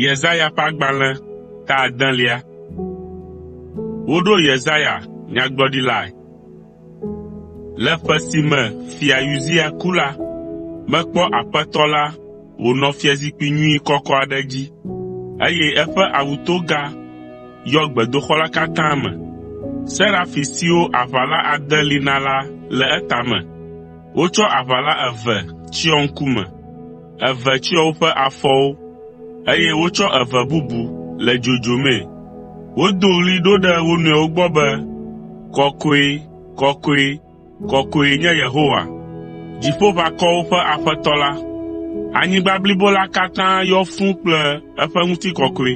Yesaya ƒe agbalẽ ta adelia. Woɖo Yesaya nyagblɔɖilae. Le ƒe si me Fia Uzia ku la, mekpɔ Aƒetɔ la wònɔ fiazikpui nyui kɔkɔ aɖe dzi, eye eƒe awu toga yɔ gbedoxɔ la katã me. Serafi siwo aʋala ade li na la le etame. Wotsɔ aʋala eve tsyɔ ŋkume, eve tsyɔ woƒe afɔwo, eye wotsɔ eve bubu le dzodzomii. Wodo ɣli ɖo ɖe wo nɔewo gbɔ be, “Kɔkɔe, kɔkɔe, kɔkɔe nye Yehowa, Dziƒoʋakɔwo ƒe Aƒetɔ la. Anyigba blibo la katã yɔ fũu kple eƒe ŋutikɔkɔe.”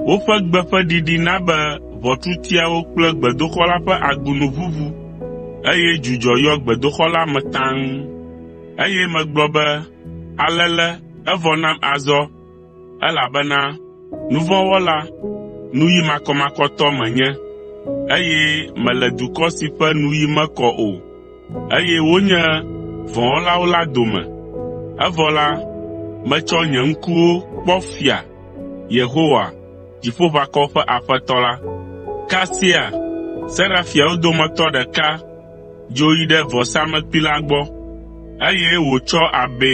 Woƒe gbe ƒe ɖiɖi na be ʋɔtrutiawo kple gbedoxɔ la ƒe agunu ʋuʋu, eye dzudzɔ yɔ gbedoxɔ la me taŋ. Eye megblɔ be, “Alele, evɔ nam azɔ, elabena nu vɔ̃ wɔla, nuyi makɔmakɔtɔ menye, eye mele dukɔ si ƒe nuyi mekɔ o, eye wonye vɔ̃wɔlawo la dome. Evɔ la, metsɔ nye ŋkuwo kpɔ Fia, Yehowa, Dziƒoʋakɔwo ƒe Aƒetɔ la.” Kasia Serafiawo dometɔ ɖeka dzo yi ɖe vɔsamlekpui la gbɔ, eye wòtsɔ abɛ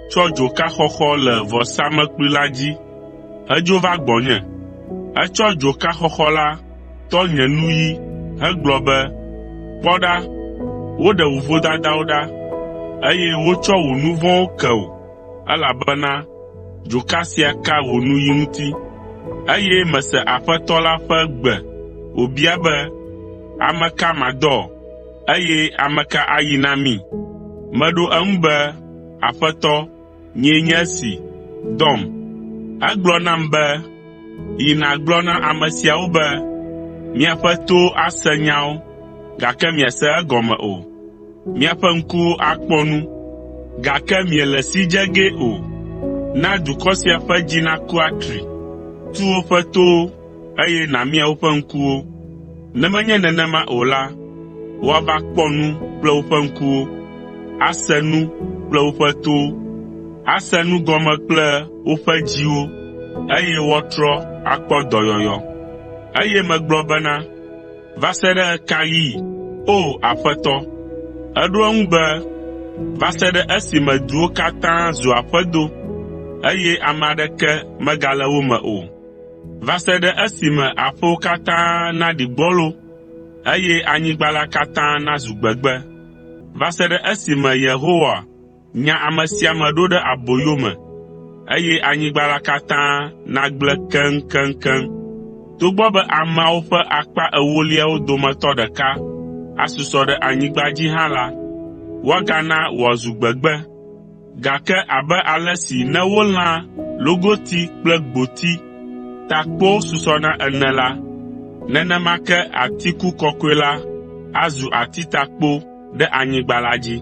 tsɔ dzoka xɔxɔ le vɔsamlekpui la dzi hedzo va gbɔnye. Etsɔ dzoka xɔxɔ la tɔ nye nuyi hegblɔ be, “Kpɔ ɖa, woɖe wò vodadawo ɖa, eye wotsɔ wò nu vɔ̃wo ke wò, elabena dzoka sia ka wò nuyi ŋuti.” Eye mese Aƒetɔ la ƒe gbe wòbia be, “Ame ka madɔ, eye ame ka ayi na mí?” Meɖo eŋu be, “Aƒetɔ, nyee nye esi, dɔm.” Egblɔ nam be, “Yi nàgblɔ na ame siawo be, ‘Miaƒe towo ase nyawo, gake miase egɔme o. Miaƒe ŋkuwo akpɔ nu, gake miele si dze gee o. Na dukɔ sia ƒe dzi naku atri, tu woƒe towo, eye nàmia woƒe ŋkuwo. Ne menye nenema o la, woava kpɔ nu kple woƒe ŋkuwo, ase nu kple woƒe towo, ase nu gɔme kple woƒe dziwo, eye woatrɔ akpɔ dɔyɔyɔ.’ ” Eye megblɔ bena, “Va se ɖe ɣe ka ɣi, O Aƒetɔ?” Eɖo eŋu be, “Va se ɖe esime duwo katã zu aƒedo, eye ame aɖeke megale wo me o. Va se ɖe esime aƒewo katã naɖi gbɔlo, eye anyigba la katã nazu gbegbe. Va se ɖe esime Yehowa nya ame sia ame ɖo ɖe aboyo me, eye anyigba la katã nagblẽ keŋkeŋkeŋ. Togbɔ be ameawo ƒe akpa ewoliawo dometɔ ɖeka asusɔ ɖe anyigba dzi hã la, woagana wòazu gbegbe. Gake abe ale si ne wolã logoti kple gboti takpowo susɔna ene la, nenema ke atiku kɔkɔe la azu ati takpo ɖe anyigba la dzi.